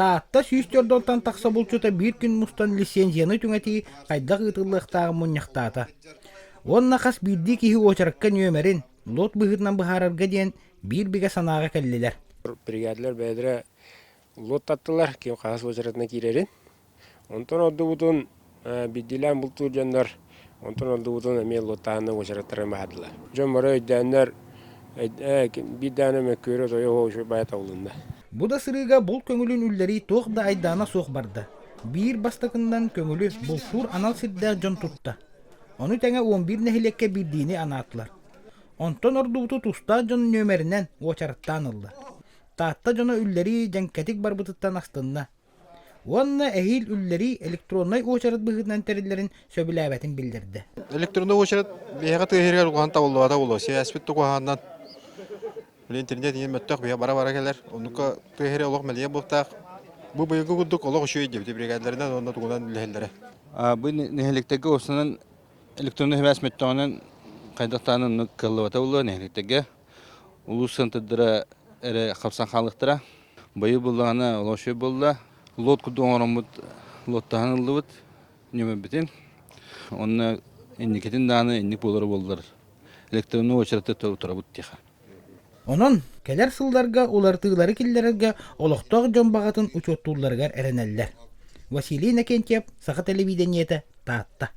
Таатта 104-тан тахса булчута биир күн мустан лицензияны түҥэтии хайдах ыытыллыахтааҕын мунньахтаата. Уонна хас биирдии киһи уочаракка нүөмэрин, лот быһыытынан быһаарарга диэн биир бигэ санааҕа кэллилэр. Бригадалар бэйэлэрэ лот таттылар, ким хаһыс уочаратына киирэрин. Онтон ордубутун биирдиилээн бултуур дьоннор онтон ордубутун эмиэ лоттааһынна уочараттарын баһардылар. Дьон бары өйдөөннөр биир даҕаны мөккүөрэ тойо үчүгэй баайа табылынна. Бу да сырыыга булт көҥүлүн үллэрии туох да айдаана суох барда. Биир бастакыннан көҥүлү бултуур анал сирдээх дьон тутта. Ону тэҥэ 11 нэһилиэккэ биирдиини анаатылар. Онтон ордубуту тустаах дьон нүөмэринэн уочараттаан ылла. Таатта дьоно үллэрии дьэҥкэтик барбытыттан астынна. Уонна эһиил үллэрии электроннай уочарат быһыытынан тэриллэрин сөбүлээбэтин биллэрдэ. Электроннай уочарат биһиэхэ тыа иһигэр улахан табыллыбата буолуо. Сибээспит тугуһааннан били интернет иһин мөттөх биһиэхэ бара-бара кэлэр. Оннукка тыа иһигэр олох мэлийэ буолуохтаах. Бу быйылгы курдук олох үчүгэй диэбити бригадаларынан уонна тугунан үлэһэллэрэ. Бу нэһилиэктэргэ уопсанан электроннай сибээс мөттөҕүнэн хайдахтаан оннук кыаллыбата буолуо нэһилиэктэргэ. Улуус центрдара эрэ хапсан хаалыахтара. Быйыл буллаҕына олох буолла. Лот курдук оҥороммут лоттаһан ыллыбыт ньүмэрбитин. Онно инникитин даҕаны инник буолара буоллар электронный уочараты утарабыт диэхэ. Онон кэлэр сылларга уларытыылары киллэрэргэ олохтоох дьон баҕатын учуоттуулларыгар эрэнэллэр. Василий Иннокентьев, Саха телевидениетэ, Таатта.